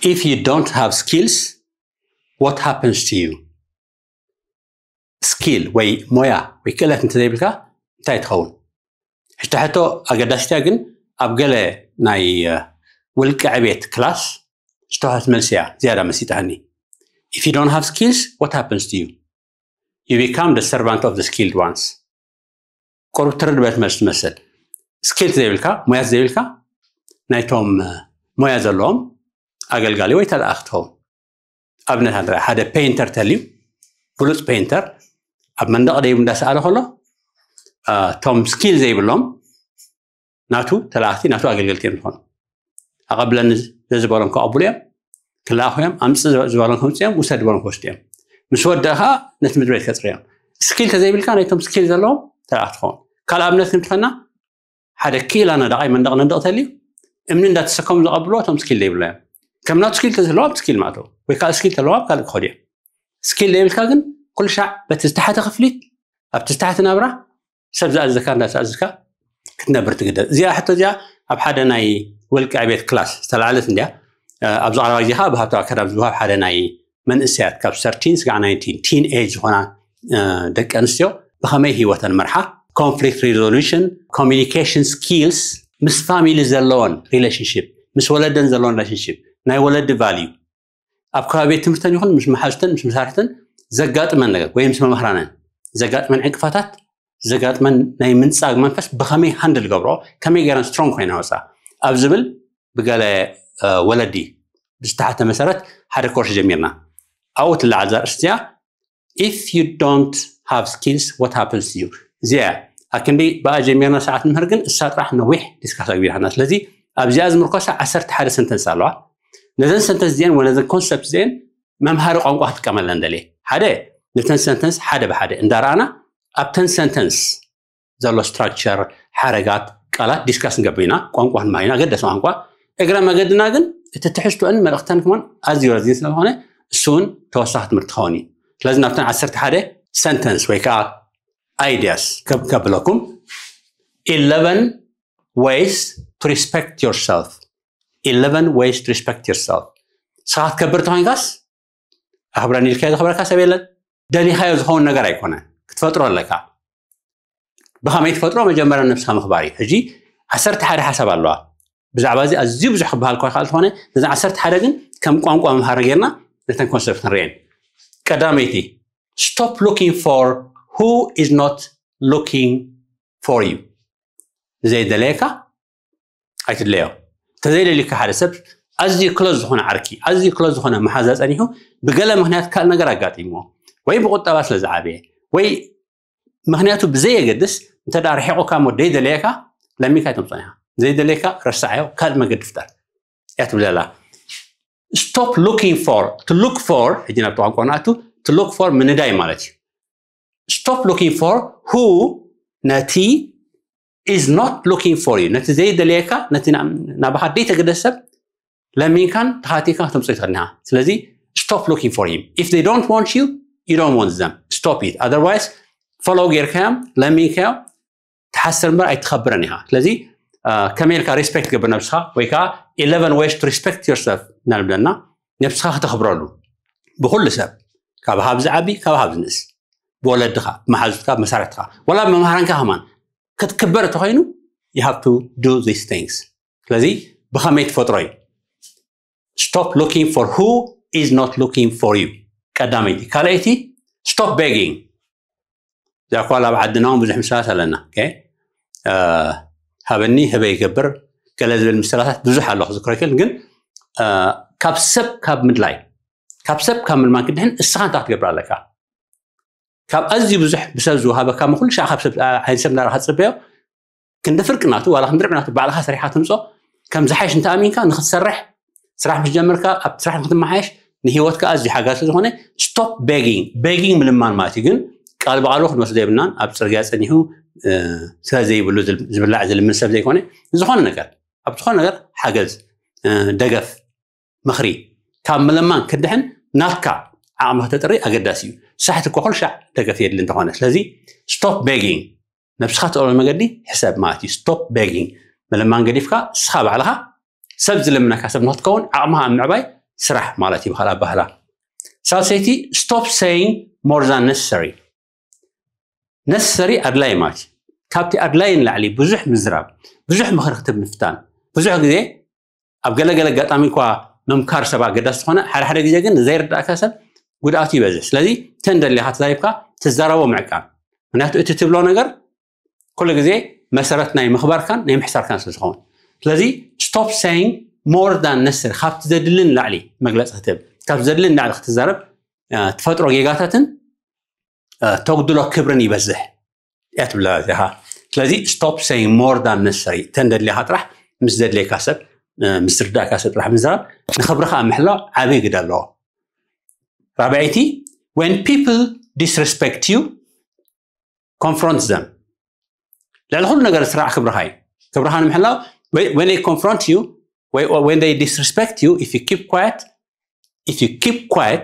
If you don't have skills, what happens to you? ስኪል ወይ ሞያ ወይ ክእለት እንተዘይብልካ እንታይ ትኸውን? ሕቶ ሕቶ ኣገዳሲት እያ፣ ግን ኣብ ገለ ናይ ውልቂ ዕቤት ክላስ ዝተዋህት መልሲ እያ ዝያዳ መሲጣኒ። If you don't have skills, what happens to you? You become the servant of the skilled ones. ቁሩብ ትርድበት መልሲ ትመስል። ስኪል ዘይብልካ፣ ሞያ ዘይብልካ፣ ናይቶም ሞያ ዘለዎም ኣገልጋሊ ወይ ተለኣኽ ትኸውን። ኣብነት ኣንተ ሓደ ፔይንተር ተልዩ፣ ብሉፅ ፔይንተር ኣብ መንደቕ ደይቡ እንዳሰኣለ ከሎ፣ እቶም ስኪል ዘይብሎም ናቱ ተለኣኽቲ፣ ናቱ ኣገልገልቲ እዮም ዝኾኑ። ኣቐብለኒ ዝበሎም ከቐብሉ እዮም፣ ክለኣኹ እዮም፣ ኣምፅ ዝበሎም ከምፅ እዮም፣ ውሰድ ዝበሎም ክወስዱ እዮም። ምስ ወደእ ከዓ ነቲ ምድሪ ቤት ከፅርዮም። ስኪል ተዘይብልካ ናይቶም ስኪል ዘለዎም ተለኣኽቲ ትኸውን። ካልእ ኣብነት ክንትኸና ሓደ ክኢላ ነዳቓይ መንደቕ ነንደቕ ተልዩ እምኒ እንዳተሰከሙ ዝቐብልዎ እቶም ስኪል ዘይብሎ እዮም። ከም ናቱ ስኪል ተዘለዎም ስኪል ማእተው ወይ ካልእ ስኪል ተለዎም ካልእ ክኸዱ እዮም። ስኪል ዘይብልካ ግን ኩሉ ሻዕ በቲ ዝተሓተ ክፍሊት ኣብቲ ዝተሓተ ናብራ ሰብ ዝኣዘካ እንዳተኣዘካ ክትነብር ትግደድ። እዚኣ ሕቶ እዚኣ ኣብ ሓደ ናይ ውልቂ ዕቤት ክላስ ዝተላዕለት እንዲያ። ኣብዚ ቀረባ ግዜ ከዓ ብሃብታዊ ኣካዳሚ ዝወሃብ ሓደ ናይ መንእሰያት ካብ ሰርቲን ስጋዕ ናይንቲን ቲን ኤጅ ዝኾና ደቂ ኣንስትዮ ብኸመይ ህይወተን መርሓ፣ ኮንፍሊክት ሪዞሉሽን፣ ኮሚኒኬሽን ስኪልስ፣ ምስ ፋሚሊ ዘለዎን ሪሌሽንሽፕ፣ ምስ ወለደን ዘለዎን ሪሌሽንሽፕ፣ ናይ ወለዲ ቫልዩ፣ ኣብ ከባቢ ቤት ትምህርተን ይኹን ምስ መሓዝተን ምስ መሳርሕተን ዘጋጥመን ነገር ወይ ምስ መምህራነን ዘጋጥመን ዕንቅፋታት፣ ዘጋጥመን ናይ ምንጻግ መንፈስ ብኸመይ ሃንድል ገብሮ፣ ከመይ ገይረን ስትሮንግ ኮይና ወፃ ኣብ ዝብል ብገለ ወለዲ ብዝተሓተ መሰረት ሓደ ኮርስ ጀሚርና። ኣብኡ ትለዓል እዛ ርእሲ እዚኣ። If you don't have skills, what happens to you? እዚኣ ኣክንዲ ብኣ ጀሚርና ሰዓት ንምህር ግን እሳ ጥራሕ ነዊሕ ዲስካስ ኣግቢርና። ስለዚ ኣብዚኣ ዝምርኮሳ ዓሰርተ ሓደ ሰንተንስ ኣለዋ። ነዘን ሰንተንስ እዚአን ወነዘን ኮንሰፕት እዚአን መምሃሪ ቋንቋ ክትጥቀመለን ደልየ። ሓደ ነተን ሰንተንስ ሓደ ብሓደ እንዳረኣና ኣብተን ሰንተንስ ዘሎ ስትራክቸር፣ ሓረጋት፣ ቃላት ዲስካስ ንገብር ኢና። ቋንቋ ክንመሃር ኢና፣ ኣገዳሲ ቋንቋ። እግረ መገድና ግን እቲ ትሕዝቶን መልእኽተን ከማን ኣዝዩ ረዚን ስለዝኾነ እሱ እውን ተወሳኺ ትምህርቲ ክኸውን እዩ። ስለዚ ናብተን ዓሰርተ ሓደ ሰንተንስ ወይ ከዓ ኣይዲያስ ከብለኩም። Eleven ways to respect yourself. Eleven ways to respect yourself. ንስኻ ክትከብር ተኾይንካስ ኣኽብረኒ ኢልካዮ ዘኽብረካ ሰብ የለን። ደሊኻዮ ዝኸውን ነገር ኣይኮነን፣ ክትፈጥሮ ኣለካ። ብኸመይ ትፈጥሮ? መጀመርያ ነብስኻ ምኽባር እዩ። ሕጂ ዓሰርተ ሓደ ሓሳብ ኣለዋ። ብዛዕባ እዚ ኣዝዩ ብዙሕ ክበሃል እኳ ይኽእል ተኾነ፣ ነዚ ዓሰርተ ሓደ ግን ከም ቋንቋ መምሃሪ ጌርና ነተን ኮንሰፕት ክንርእየን። ቀዳመይቲ፣ stop looking for who is not looking for you። ንዘይደለየካ ኣይትድለዮ። እንተዘይደልዩካ ሓደ ሰብ ኣዝዩ ክሎዝ ዝኾነ ዓርኪ፣ ኣዝዩ ክሎዝ ዝኾነ መሓዛ ጸኒሑ ብገለ ምኽንያት ካልእ ነገር ኣጋጢምዎ ወይ ብቁጠባ ስለ ዝዓበየ ወይ ምኽንያቱ ብዘየገድስ እንተ ደኣ ርሒቑካ እሞ ደይደለየካ ለሚንካ ኣይተምጾን ኢኻ። ዘይደለየካ ረሳዓዮ፣ ካልእ መገዲ ፍጠር እያ ትብል ዘላ። Stop looking for, to look for፣ ሕጂ ናብቲ ቋንቋ ንኣቱ፣ to look for ምንዳይ ማለት እዩ። Stop looking for who ነቲ is not looking for you፣ ነቲ ዘይደልየካ፣ ነቲ ናባኻ ደይተገደሰ ሰብ ለሚንካን ተኻቲካን ክትምፅእ ትኽእል ኢኻ። ስለዚ stop looking for him. If they don't want you, you don't want them. Stop it. Otherwise follow ጌርካዮም ለሚንካዮም ትሓስር እምበር ኣይትኸብርን ኢኻ። ስለዚ ከመይ ኢልካ ሪስፔክት ትገብር ነብስኻ ወይ ከዓ eleven ways to respect yourself እናንብለና ነብስኻ ክተኽብረሉ ብኩሉ ሰብ፣ ካብ ሃብ ዝዓቢ ካብ ሃብ ዝንእስ፣ ብወለድኻ፣ ብመሓዙትካ፣ ብመሳርሕትኻ፣ ወላ ብመምሃራንካ ከማን ክትክበር እንተኮይኑ you have to do these things። ስለዚ ብኸመይ ትፈጥሮ እዩ? Stop looking for who is not looking for you። ቀዳመይቲ። ካልኣይቲ stop begging። እዚኣ እኳ ኣብ ዓድና እውን ብዙሕ ምስላስ ኣለና። ሃበኒ ህበ ይገብር ገለ ዝብል ምስላታት ብዙሕ ኣሎ ክዝክሮ ይክእል። ግን ካብ ሰብ ካብ ምድላይ፣ ካብ ሰብ ካብ ምልማን ክድሕን እስኻ እንታይ ክትገብር ኣለካ? ካብ ኣዝዩ ብዙሕ ብሰብ ዝወሃበካ ምኩሉ ሻዕ ካብ ሰብ ዓይን ሰብ እንዳረኻ ትፅበዮ ክንዲ ፍርቂ ናቱ ዋላ ክንዲ ርብዒ ናቱ ባዕልኻ ሰሪሕካ ትምፆ ከም ዝሓይሽ እንተኣሚንካ ንክትሰርሕ ስራሕ ምስ ጀመርካ ኣብቲ ስራሕ ንክትመሓየሽ ንሂወትካ ኣዝዩ ሓጋዚ ስለዝኾነ stop begging። Begging ምልማን ማለት እዩ። ግን ቃል ብቃሉ ክንወስዶ የብልናን። ኣብ ፅርግያ ፀኒሑ ስለ ዘይብሉ ዝብላዕ ዝልምን ሰብ ዘይኮነ ዝኾነ ነገር ኣብ ዝኾነ ነገር ሓገዝ ደገፍ ምኽሪ ካብ ምልማን ክድሕን ናትካ ዓቕሚ ክተጥሪ ኣገዳሲ እዩ። ሳሕቲ እኮ ኩሉ ሻዕ ደገፍ የድሊ እንተኾነ። ስለዚ stop begging፣ ነብስኻ ትእሎ መገዲ ሕሰብ ማለት እዩ። Stop begging፣ ምልማን ገዲፍካ እስኻ ባዕልኻ ሰብ ዝልምነካ ሰብ ንክትከውን ዓቕምኻ ኣብ ምዕባይ ስራሕ ማለት እዩ ብካልእ ኣባህላ። ሳልሰይቲ stop saying more than necessary። Necessary ኣድላይ ማለት እዩ። ካብቲ ኣድላይ ንላዕሊ ብዙሕ ምዝራብ፣ ብዙሕ ምኽሪ ክትህብ ምፍታን። ብዙሕ ግዜ ኣብ ገለገለ ኣጋጣሚ እኳ ምምካር ሰብ ኣገዳሲ ዝኾነ፣ ሓደ ሓደ ግዜ ግን ዘይርዳእካ ሰብ ጉድኣቱ ይበዝሕ። ስለዚ ተን ደሊኻ ተዛሪብካ ትዛረቦ ምዕቃን። ምክንያቱ እቲ ትብሎ ነገር ኩሉ ግዜ መሰረት ናይ ምኽባርካን ናይ ምሕሳርካን ስለ ዝኸውን። ስለዚ stop saying more than necessary፣ ካብቲ ዘድሊ ንላዕሊ መግለፂ ክትህብ፣ ካብቲ ዘድሊ ንላዕሊ ክትዛረብ ትፈጥሮ ጌጋታትን ተጉድሎ ክብርን ይበዝሕ እያ ትብላ እዚኻ። ስለዚ stop saying more than necessary፣ ተን ደድልኻ ጥራሕ ምስ ዘድልየካ ሰብ ምስ ዝርዳእካ ሰብ ጥራሕ ምዝራብ ንኽብርኻ ኣብ ምሕላው ዓብዪ ግደ ኣለዎ። ራብዐይቲ፣ when people disrespect you confront them። ልዕሊ ኩሉ ነገር ስራዕ ክብርኻ እዩ። ክብርኻ ንምሕላው when they confront you ወይ when they disrespect you, if you keep quiet, if you keep quiet,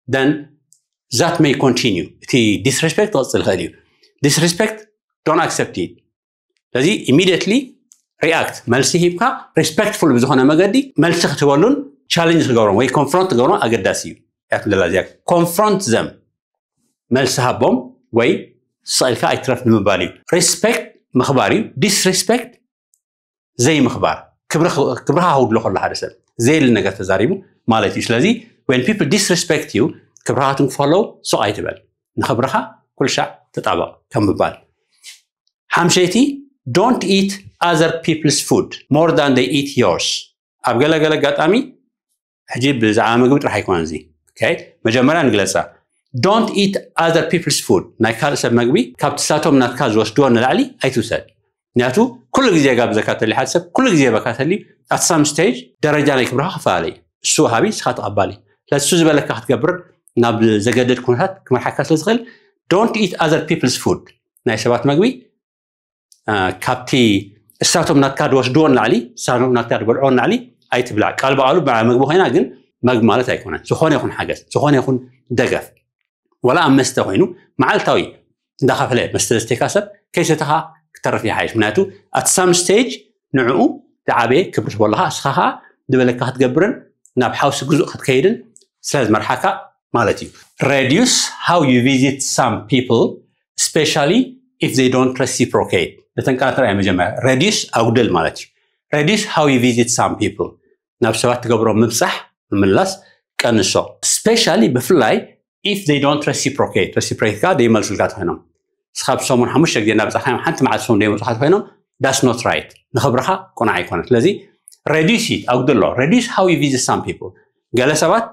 then that may continue። እቲ disrespect ክቕፅል ይኽእል እዩ። Disrespect, don't accept it። ስለዚ immediately react፣ መልሲ ሂብካ respectful ብዝኾነ መገዲ መልሲ ክትበሉን challenge ክገብሮም ወይ confront ክገብሮም ኣገዳሲ እዩ። እያ ትብለላ እዚኣ። Confront them፣ መልሲ ሃቦም ወይ ስቕ ኢልካ ኣይትረፍ ንምባል እዩ። Respect ምኽባር እዩ። Disrespect ዘይምኽባር፣ ክብርኻ ክውድሎ ከሎ ሓደ ሰብ ዘየድሊ ነገር ተዛሪቡ ማለት እዩ። ስለዚ when people disrespect you፣ ክብርኻ ትንክፎ ከለዉ ስቕ ኣይትበል፣ ንኽብርኻ ኩሉ ሻዕ ተጣበቕ ከም ምባል። ሓምሸይቲ፣ don't eat other people's food more than they eat yours። ኣብ ገለገለ ኣጋጣሚ ሕጂ ብዛዕባ ምግቢ ጥራሕ ኣይኮነን እዚ። መጀመርያ ንግለፃ። Don't eat other people's food፣ ናይ ካልእ ሰብ መግቢ ካብቲ ሳቶም ናትካ ዝወስድዎ ንላዕሊ ኣይትውሰድ። ምክንያቱ ኩሉ ግዜ ጋብዘካ ተሊ ሓደ ሰብ ኩሉ ግዜ በካ ተሊ at some stage ደረጃ ናይ ክብርኻ ክፈላለ እዩ። እሱ ወሃቢ እስኻ ተቐባሊ። ስለዚ እሱ ዝበለካ ክትገብር ናብ ዘገድድ ኩነታት ክመርሓካ ስለ ዝኽእል don't eat other people's food፣ ናይ ሰባት መግቢ ካብቲ እሳቶም ናትካ ዝወስድዎ ንላዕሊ እሳቶም ናትካ ዝበልዕዎ ንላዕሊ ኣይትብላዕ። ቃል ብቓሉ በዓ ምግቢ ኮይና ግን መግቢ ማለት ኣይኮነን። ዝኾነ ይኹን ሓገዝ፣ ዝኾነ ይኹን ደገፍ፣ ወላ ኣብ መስተ ኮይኑ መዓልታዊ እንዳኸፈለ መስተ ዘስተካ ሰብ ከይሰተኻ ክተርፍ ይሓይሽ። ምክንያቱ at some stage ንዕኡ ዝዓበየ ክብሪ ትበለኻ እስኻ ከዓ ዝበለካ ክትገብርን ናብ ሓውሲ ግዙእ ክትከይድን ስለ ዝመርሓካ ማለት እዩ። Reduce how you visit some people, especially if they don't reciprocate። ነተን ቃላት ንርኣየን መጀመርያ። Reduce ኣጉድል ማለት እዩ። Reduce how you visit some people፣ ናብ ሰባት ትገብሮ ምብፃሕ ምምላስ ቀንሶ። Especially ብፍላይ if they don't reciprocate፣ reciprocate ከዓ ደይመልሱልካ ተኮይኖም፣ እስኻ ብሰሙን ሓሙሽተ ግዜ እናብፃሕካዮም ሓንቲ መዓልቲ ሰሙን ደይመፁኻ ተኮይኖም that's not right፣ ንኽብርኻ ቁኑዕ ኣይኮነን። ስለዚ reduce it፣ ኣጉድሎ። Reduce how you visit some people። ገለ ሰባት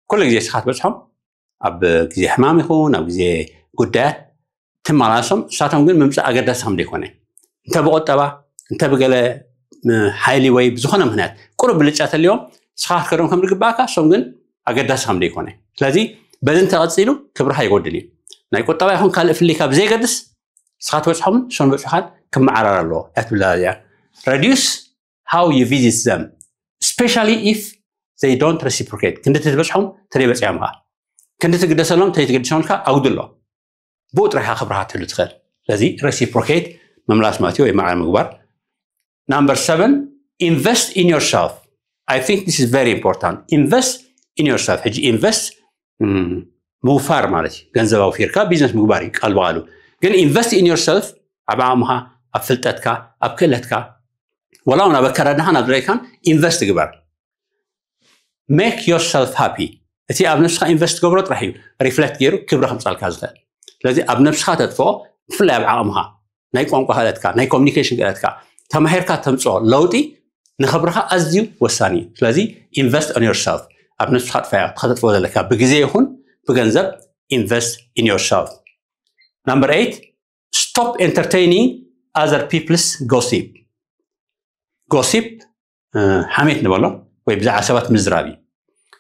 ኩሉ ግዜ እስኻ ትበፅሖም ኣብ ግዜ ሕማም ይኹን ኣብ ግዜ ጉዳያት ትመላለሶም፣ እሳቶም ግን ምምፃእ ኣገዳሲ ከም ዘይኮነ፣ እንተ ብቁጠባ እንተ ብገለ ሓይሊ ወይ ብዝኾነ ምክንያት ቁሩብ ብልጫ ተልዮም እስኻ ክትከዶም ከም ዝግባእካ፣ እሶም ግን ኣገዳሲ ከም ዘይኮነ። ስለዚ በዚ እንተቐፂሉ ክብርኻ ይጎድል እዩ። ናይ ቁጠባ ይኹን ካልእ ፍልይ ካብ ዘይገድስ እስኻ ትበፅሖምን እሶም ዝበፅሑኻን ክመዓራር ኣለዎ እያ ትብል እዚኣ። Reduce how you visit them, especially if they don't reciprocate። ክንዲ ትበፅሖም ተደይበፅሖምካ፣ ክንዲ ትግደሰሎም ተይትግድሶምካ ኣጉድሎ። ብኡ ጥራሕ ኢኻ ክብርኻ ትህሉ ትኽእል። ስለዚ reciprocate ምምላስ ማለት እዩ ወይ ማዕረ ምግባር። Number seven, invest in yourself. I think this is very important. Invest in yourself። ሕጂ invest ምውፋር ማለት እዩ፣ ገንዘብ ኣውፊርካ ቢዝነስ ምግባር እዩ ቃል ብቓሉ። ግን invest in yourself፣ ኣብ ዓቕምኻ፣ ኣብ ፍልጠትካ፣ ኣብ ክእለትካ፣ ወላ እውን ኣብ ኣከዳድናኻን ኣብ ዝረኣይካን invest ግበር። Make yourself happy። እቲ ኣብ ነብስኻ invest ትገብሮ ጥራሕ እዩ reflect ገይሩ ክብሪ ከምፃልካ ዝኽእል። ስለዚ ኣብ ነብስኻ ተጥፍኦ፣ ብፍላይ ኣብ ዓቕምኻ፣ ናይ ቋንቋ ክእለትካ፣ ናይ communication ክእለትካ፣ ተማሂርካ ተምፅኦ ለውጢ ንኽብርኻ ኣዝዩ ወሳኒ እዩ። ስለዚ invest on yourself፣ ኣብ ነብስኻ ጥፋያ ከተጥፍኦ ዘለካ ብግዜ ይኹን ብገንዘብ invest in yourself። Number eight, stop entertaining other people's gossip። Gossip ሓሜት ንበሎ ወይ ብዛዕባ ሰባት ምዝራብ እዩ።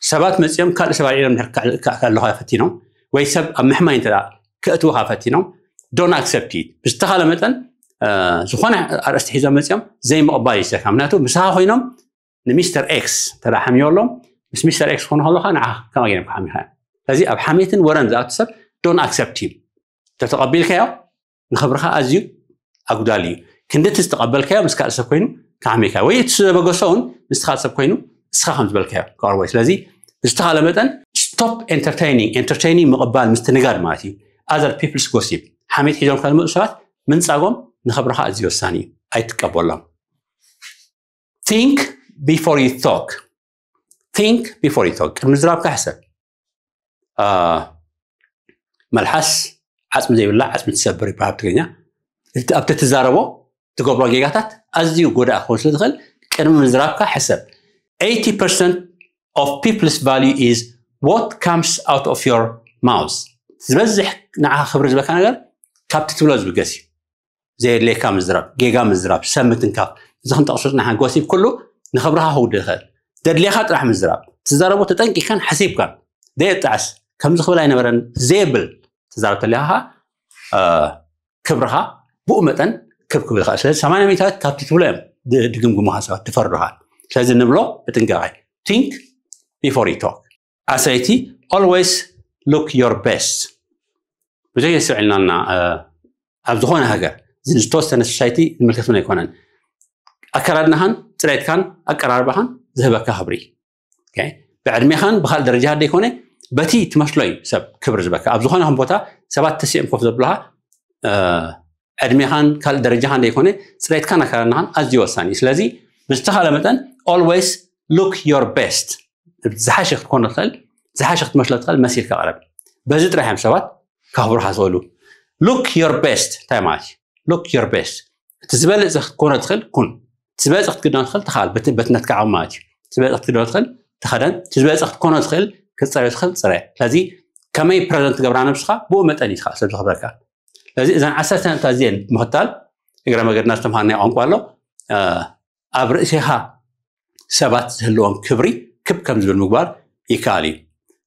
ሰባት መፂኦም ካልእ ሰብ ኣልዒሎም ድሕር ከለኻ ፈቲኖም ወይ ሰብ ኣብ ምሕማይ እንተ ክእትውኻ ፈቲኖም don't accept it። ብዝተኻለ መጠን ዝኾነ ኣርእስቲ ሒዞም መፂኦም ዘይምቕባል ይሰካ። ምክንያቱ ምሳኻ ኮይኖም ንሚስተር ኤክስ እንተ ሓሚዮ ኣሎም ምስ ሚስተር ኤክስ ክኾኑ ከለኻ ንዓ ከማይ ገይሮም ክሓሚኻ እዮም። ስለዚ ኣብ ሓሜትን ወረን ዝኣቱ ሰብ don't accept him። እንተተቐቢልካዮ ንኽብርኻ ኣዝዩ ኣጉዳሊ እዩ። ክንዲ እቲ ዝተቐበልካዮ ምስ ካልእ ሰብ ኮይኑ ክሓሜካ ወይ እቲ ዘበገሶ እውን ምስ ካልእ ሰብ ኮይኑ እስኻ ከም ዝበልካዮ ክቐርቦ እዩ። ስለዚ ብዝተኻለ መጠን stop entertaining። Entertaining ምቕባል፣ ምስትንጋድ ማለት እዩ። Other people's gossip፣ ሓሜት ሒዞም ካልመፁ ሰባት ምንፃጎም ንኽብርኻ ኣዝዩ ወሳኒ እዩ። ኣይትቀበሎም። Think before you talk። Think before you talk። ቅድሚ ዝራብካ ሕሰብ። መልሓስ ዓፅሚ ዘይብላ ዓፅሚ ትሰብር ይበሃል ብትግርኛ። ኣብቲ ትዛረቦ ትገብሮ ጌጋታት ኣዝዩ ጎዳእ ክኸውን ስለ ዝኽእል ቅድሚ ምዝራብካ ሕሰብ። Eighty percent of people's value is what comes out of your mouth። ዝበዝሕ ንዓኻ ክብሪ ዝበካ ነገር ካብቲ ትብሎ ዝብገስ እዩ። ዘየድልየካ ምዝራብ፣ ጌጋ ምዝራብ፣ ሰብ ምትንካፍ፣ እዚ ክንጠቕሱ ንሓን ጎሲፕ ኩሉ ንኽብርኻ ክውድእ ይኽእል። ዘድልየካ ጥራሕ ምዝራብ፣ ትዛረቦ ተጠንቂኻን ሓሲብካን። ዘየጣዕስ፣ ከምዚ ክብል ኣይነበረን ዘየብል ትዛረብ ተለካ ክብርኻ ብኡ መጠን ክብ ክብል ይኽእል። ስለዚ ሰማንያ ሚእታዊት ካብቲ ትብሎ እዮም ድግምግሙኻ ሰባት፣ ድፈርዱኻ። ስለዚ ንብሎ ብጥንቃቄ። Think before you talk። ዓሰርይቲ፣ always look your best። ብዙሕ የስተውዕልና ኣብ ዝኾነ ሃገር፣ እዚ ዝተወሰነ ሶሳይቲ ዝምልከት እውን ኣይኮነን። ኣከዳድናኻን ፅሬትካን ኣቀራርባኻን ዝህበካ ክብሪ ብዕድሜኻን ብካልእ ደረጃ ደይኮነ በቲ ትመስሎ እዩ ሰብ ክብሪ ዝበካ። ኣብ ዝኾነ ከም ቦታ ሰባት ተሲኦም ኮፍ ዘብሉኻ ዕድሜኻን ካልእ ደረጃኻን ደይኮነ ፅሬትካን ኣከዳድናኻን ኣዝዩ ወሳኒ እዩ። ስለዚ ብዝተኻለ መጠን always look your best፣ ዝሓሸ ክትኮኖ ትኽእል፣ ዝሓሸ ክትመስሎ ትኽእል መሲልካ ቅረብ። በዚ ጥራሕ እዮም ሰባት ከኽብሩኻ ዝኽእሉ። Look your best እንታይ ማለት እዩ? Look your best፣ እቲ ዝበለፀ ክትኮኖ ትኽእል ኩን፣ እቲ ዝበለፀ ክትክደኖ ትኽእል ተኻል፣ በትነትካ ዓቕሚ ማለት እዩ። እቲ ዝበለፀ ክትክደኖ ትኽእል ተኸደን፣ እቲ ዝበለፀ ክትኮኖ ትኽእል ክትፀርዮ ትኽእል ፅረ። ስለዚ ከመይ ፕረዘንት ትገብራ ነብስኻ ብኡ መጠን እዩ ትኽእል ሰብ ዝኽብረካ። ስለዚ እዘን ዓሰርተ ነጥብታት እዚአን ብምኽታል እግረ መገድና ዝተምሃርናዮ ቋንቋ ኣሎ። ኣብ ርእሴኻ ሰባት ዝህልዎም ክብሪ ክብ ከም ዝብል ምግባር ይከኣል እዩ።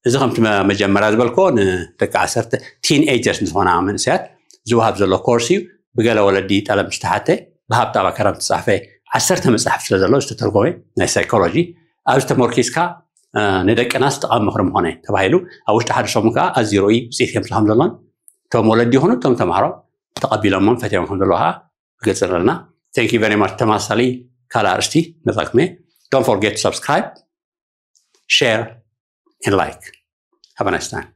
እዚ ከምቲ መጀመርያ ዝበልኮ ንደቂ ዓሰርተ ቲን ኤጀርስ ንዝኾና መንእሰያት ዝወሃብ ዘሎ ኮርስ እዩ። ብገለ ወለዲ ጠለብ ምስ ተሓተ ብሃብቲ ኣብ ኣካዳሚ ዝተፃሕፈ ዓሰርተ መፅሓፍ ስለ ዘሎ ዝተተርጎመ ናይ ሳይኮሎጂ ኣብዚ ተመርኪዝካ ንደቅና ጠቓሚ ምኽሪ ምኾነ ተባሂሉ ኣብ ውሽጢ ሓደ ሰሙን ከዓ ኣዝዩ ርኡይ ውፅኢት ከምፅእ ከም ዘሎን እቶም ወለዲ ይኹኑ እቶም ተምሃሮ ተቐቢሎሞን ፈትዮም ከም ዘለዉ ከዓ ንገልፅ ኣለና። Thank you very much። ተመሳሳሊ ካልእ ኣርእስቲ መፃኩም እየ። Don't forget to subscribe, share and like. Have a nice time።